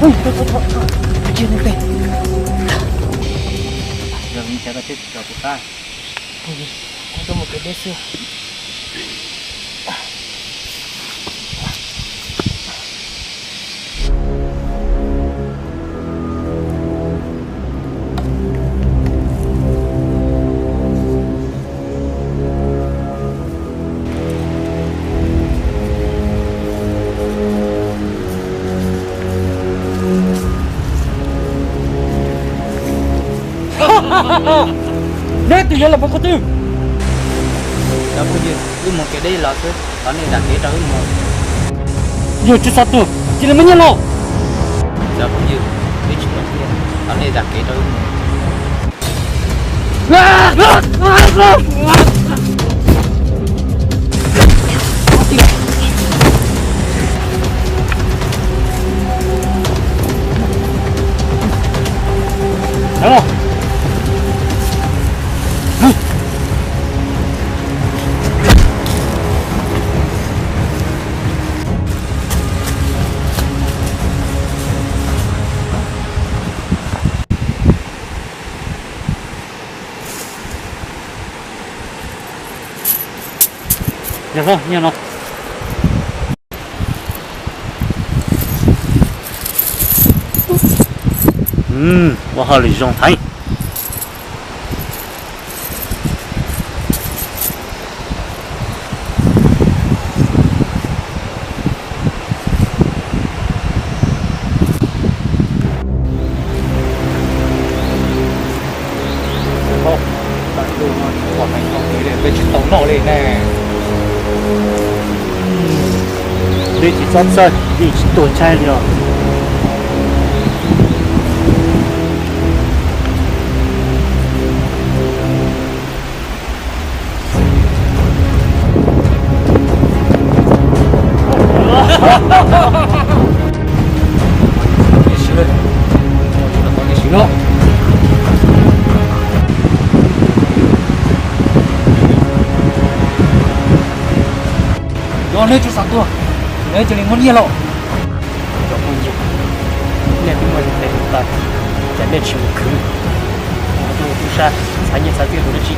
Ua, tau tau tau, tsis yog neeg pem. Yog vim cas koj thiaj tsis tso kuv qab? Kuv tuaj mus kev deb xwb. Neb twb yuav los puas qhov twg? Cov phooj ywg, wb mus kev deb los xwb, thov nej zam kev rau wb mus. Yog tsis xav tuag, cia li muab nyiaj los. Cov phooj ywg, wb tsis muaj nyiaj, thov nej zam kev rau wb mus. Yog, nyiaj no. Ua hauj lwm zoo heev. Peb tsis tau noj li ne. Peb tsis txhob txhawj, peb tsis tuag ntshai li os. Yog neb tsis xav tuag, neb cia li muab nyiaj los. Cov phooj ywg, nej twb muaj tes mus tawm, cas nej tsis mus khwv, mus rau tub sab txhais nyiaj txhais txiaj tus dab tsi?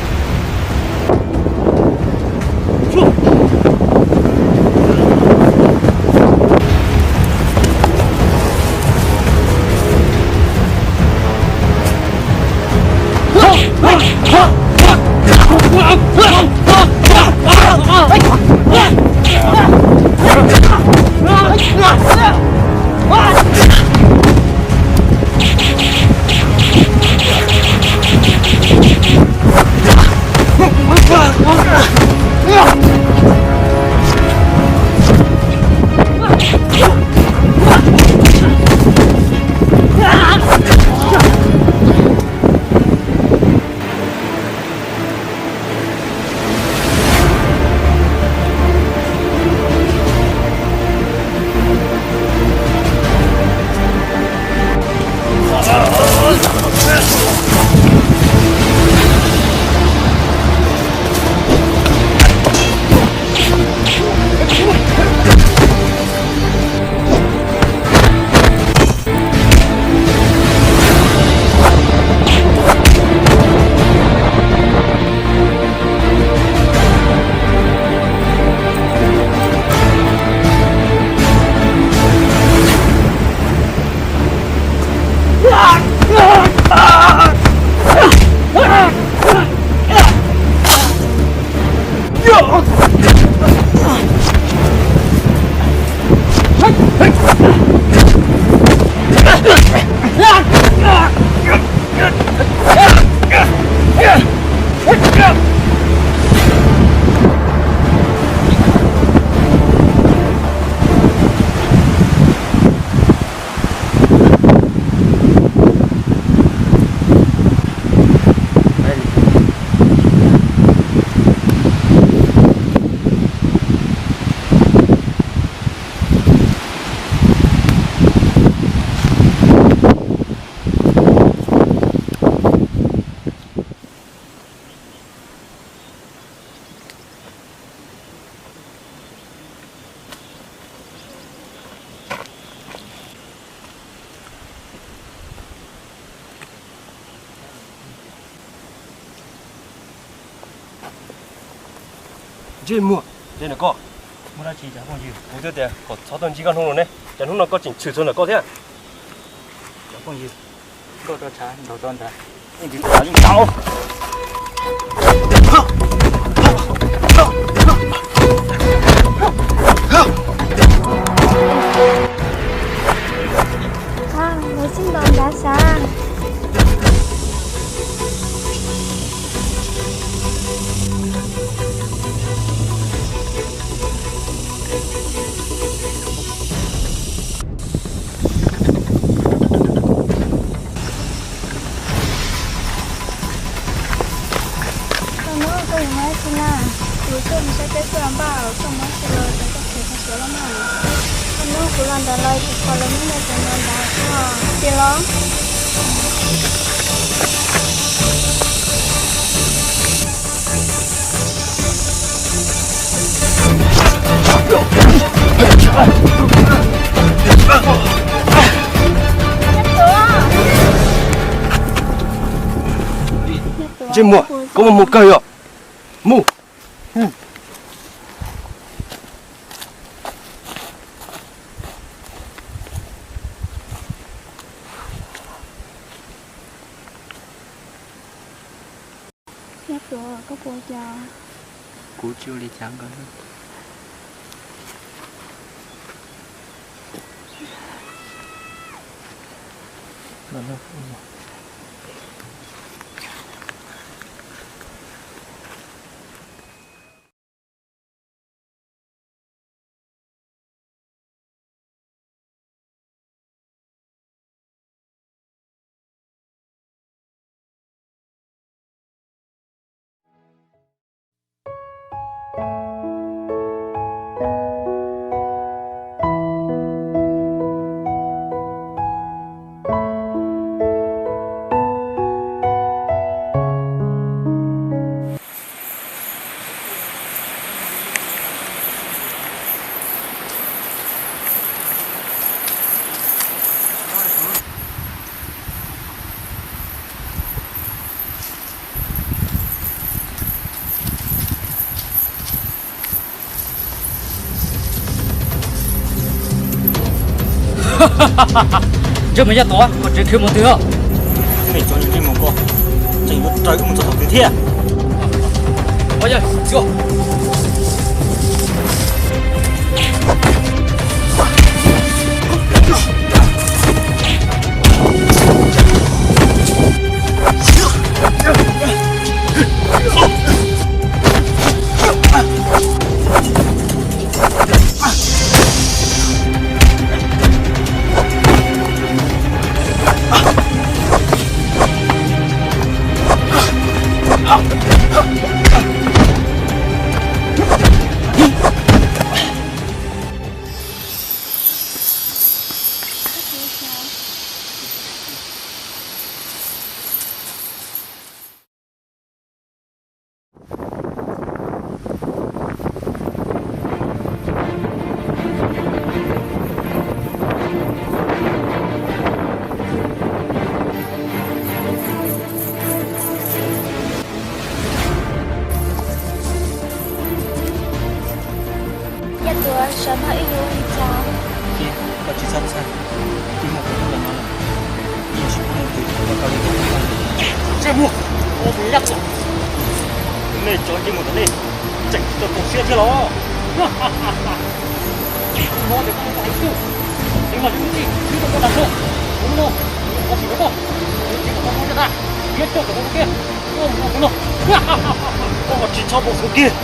Ntsej muag, ntsej nws koj. Muaj dab tsi cov phooj ywg? Kuv twb tias kom txhob tuaj ntsib koj hnub no ne, cas hnub no koj tseem tshwm txog ntawm koj thiab? Cov phooj ywg, nkauj rau tshav ntaus tau ntawd, yeej tsis tau yeej tau. Lawv tseem ntaus ntawd sav. Koj hnub koj yuav muaj dab tsi na? Kuv tuaj mus saib peb tuaj npaj koj muaj dab tsi los rau koj qhia koj suav los mas. Koj hnub kuv los ntawd los kuv pom lawv muab ntawd ntawd ntawd koj tias los. Ntsej muag, koj muaj hmoo kawg yom? Mus. Nyob tuav, koj puas ua cas? Kuv tsis ua li cas nkawd. Ntsej muag Yaj Tuam, koj tseem khiav mus twg os? Mej cov ntsej muag ko, tseem yuav raws wb mus txog thaum twg thiab? Yaj Tuam, xyov no wb yuav ua li cas? Koj tsis txhob txhawj, twb muaj kuv hnub los no lawm, yeej tsis pub leej twg los tau li kuv hnub no. Ntsej muag, ua tus Yaj Tuam, nej cov ntsej muag tom ntej tseem tsis tau tu siab thiab los? Kuv hnov tias koj muaj haiv txuj, tseem los yug tij, yug tau koj dag zog. Kuv hnov, kuv sim rau koj, kuv tsis kom koj muaj nyiaj tag, thiab coj kom tau tus kiag. Koj mus no, koj tsis txhob mus kiag.